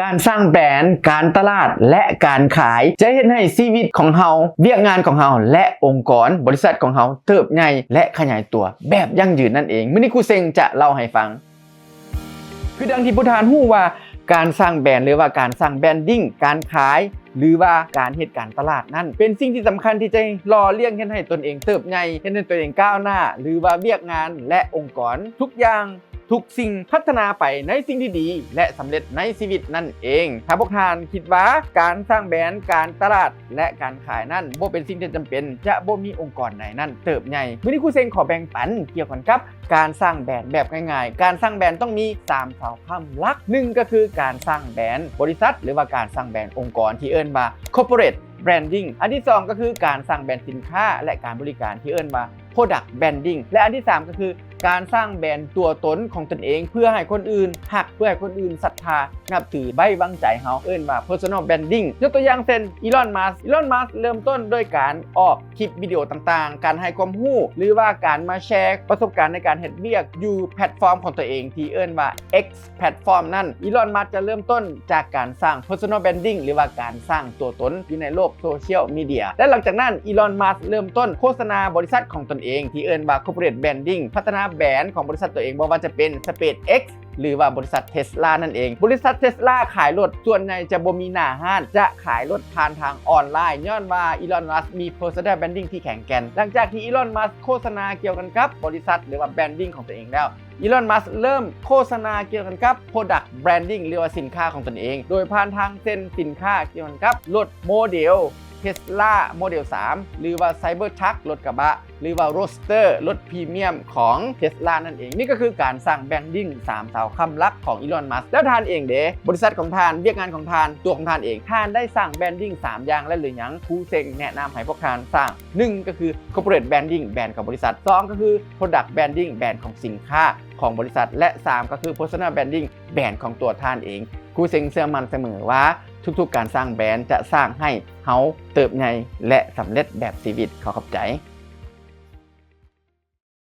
ການສ້າງແບຣນ, ການຕະຫຼາດ ແລະ ການຂາຍ ຈະເຮັດໃຫ້ຊີວິດຂອງເຮົາ, ວຽກງານຂອງເຮົາ ແລະ ອົງກອນ, ບໍລິສັດຂອງເຮົາເຕີບໃຫຍ່ ແລະ ຂະຫຍາຍຕົວແບບຢັ້ງຢືນນັ້ນເອງ. ມື້ນີ້ຄູເສັງຈະເລົ່າໃຫ້ຟັງ. ຄືດັ່ງທີ່ພວກທ່ານຮູ້ວ່າ ການສ້າງແບຣນ ຫຼືວ່າການສ້າງ branding ການຂາຍ ຫຼືວ່າການເຮັດການຕະຫຼາດນັ້ນ ເປັນສິ່ງທີ່ສຳຄັນທີ່ຈະຫຼໍ່ລ້ຽງເຮັດໃຫ້ຕົນເອງເຕີບໃຫຍ່, ເຮັດໃຫ້ຕົນເອງກ້າວໜ້າ ຫຼືວ່າວຽກງານ ແລະ ອົງກອນ ທຸກຢ່າງ ທຸກສິ່ງພັດທະນາໄປໃນສິ່ງທີ່ດີ ແລະ ສຳເລັດໃນຊີວິດນັ້ນເອງ. ຖ້າພວກທ່ານຄິດວ່າການສ້າງແບຣນ, ການຕະຫຼາດ ແລະ ການຂາຍນັ້ນບໍ່ເປັນສິ່ງທີ່ຈຳເປັນ, ຈະບໍ່ມີອົງກອນໃດນັ້ນເຕີບໃຫຍ່. ມື້ນີ້ຄູເສັງຂໍແບ່ງປັນກ່ຽວກັນກັບການສ້າງແບຣນແບບງ່າຍໆ. ການສ້າງແບຣນຕ້ອງມີສາມເສົາຄ້ຳຫຼັກ. ໜຶ່ງ ກໍຄືການສ້າງແບຣນບໍລິສັດ ຫຼືວ່າການສ້າງແບຣນອົງກອນທີ່ເອີ້ນວ່າ corporate branding. ອັນທີສອງ ກໍຄືການສ້າງແບຣນສິນຄ້າ ແລະ ການບໍລິການທີ່ເອີ້ນວ່າ product branding ແລະ ອັນທີສາມ ກໍຄືການສ້າງແບຣນຕົວຕົນຂອງຕົນເອງ ເພື່ອໃຫ້ຄົນອື່ນຮັກ, ເພື່ອໃຫ້ຄົນອື່ນສັດທາ ນັບຖື, ໄວ້ວາງໃຈເຮົາ, ເອີ້ນວ່າ personal branding. ຍົກຕົວຢ່າງເຊັ່ນ ອີລອນ ມັສ. ອີລອນ ມັສ ເລີ່ມຕົ້ນດ້ວຍການອອກຄລິບວິດີໂອຕ່າງໆ, ການໃຫ້ຄວາມຮູ້ ຫຼືວ່າການມາແຊປະສົບການໃນການເຮັດວຽກຢູ່ແພລດຟອມຂອງຕົວເອງທີ່ເອີ້ນວ່າ X platform ນັ້ນ. ອີລອນ ມັສ ຈະເລີ່ມຕົ້ນຈາກການສ້າງ personal branding ຫຼືວ່າການສ້າງຕົວຕົນຢູ່ໃນໂລກໂຊຊຽວມີເດຍ ແລະ ຫຼັງຈາກນັ້ນ ອີລອນ ມັສ ເລີ່ມຕົ້ນໂຄສະນາບໍລິສັດຂອງຕົນເອງທີ່ເອີ້ນວ່າ corporate branding ພັດທະນາແບຣນຂອງບໍລິສັດຕົວເອງ ບໍ່ວ່າຈະເປັນ SpaceX ຫຼືວ່າບໍລິສັດ Tesla ນັ້ນເອງ. ບໍລິສັດ Tesla ຂາຍລົດ ສ່ວນໃຫຍ່ຈະບໍ່ມີໜ້າຮ້ານ, ຈະຂາຍລົດຜ່ານທາງອອນລາຍ ຍ້ອນວ່າ ອີລອນ ມັສ ມີ personal branding ທີ່ແຂງແກ່ນ. ຫຼັງຈາກທີ່ ອີລອນ ມັສ ໂຄສະນາກ່ຽວກັນກັບບໍລິສັດ ຫຼືວ່າ branding ຂອງຕົວເອງແລ້ວ, ອີລອນ ມັສ ເລີ່ມໂຄສະນາກ່ຽວກັນກັບ product branding ຫຼືວ່າສິນຄ້າຂອງຕົນເອງ ໂດຍຜ່ານທາງເຊັ່ນສິນຄ້າກ່ຽວກັນກັບລົດໂມເດວ Tesla Model ສາມ ຫຼືວ່າ Cybertruck ລົດກະບະ ຫຼືວ່າ Roadster ລົດພຣີມຽມຂອງ Tesla ນັ້ນເອງ. ນີ້ກໍຄືການສ້າງ branding ສາມເສົາຄ້ຳຫຼັກຂອງ ອີລອນ ມັສ. ແລ້ວທ່ານເອງເດ? ບໍລິສັດຂອງທ່ານ, ວຽກງານຂອງທ່ານ, ຕົວຂອງທ່ານເອງ, ທ່ານໄດ້ສ້າງ branding ສາມຢ່າງແລ້ວຫຼືຍັງ? ຄູເສັງແນະນຳໃຫ້ພວກທ່ານສ້າງ. ໜຶ່ງ ກໍຄື corporate branding ແບຣນຂອງບໍລິສັດ, ສອງ ກໍຄື product branding ແບຣນຂອງສິນຄ້າຂອງບໍລິສັດ ແລະ ສາມ ກໍຄື personal branding ແບຣນຂອງຕົວທ່ານເອງ. ຄູເສັງເຊື່ອໝັ້ນສະເໝີວ່າ ທຸກໆການສ້າງແບຣນຈະສ້າງໃຫ້ເຮົາເຕີບໃຫຍ່ ແລະ ສຳເລັດແບບຊີວິດ. ຂໍຂອບໃຈ.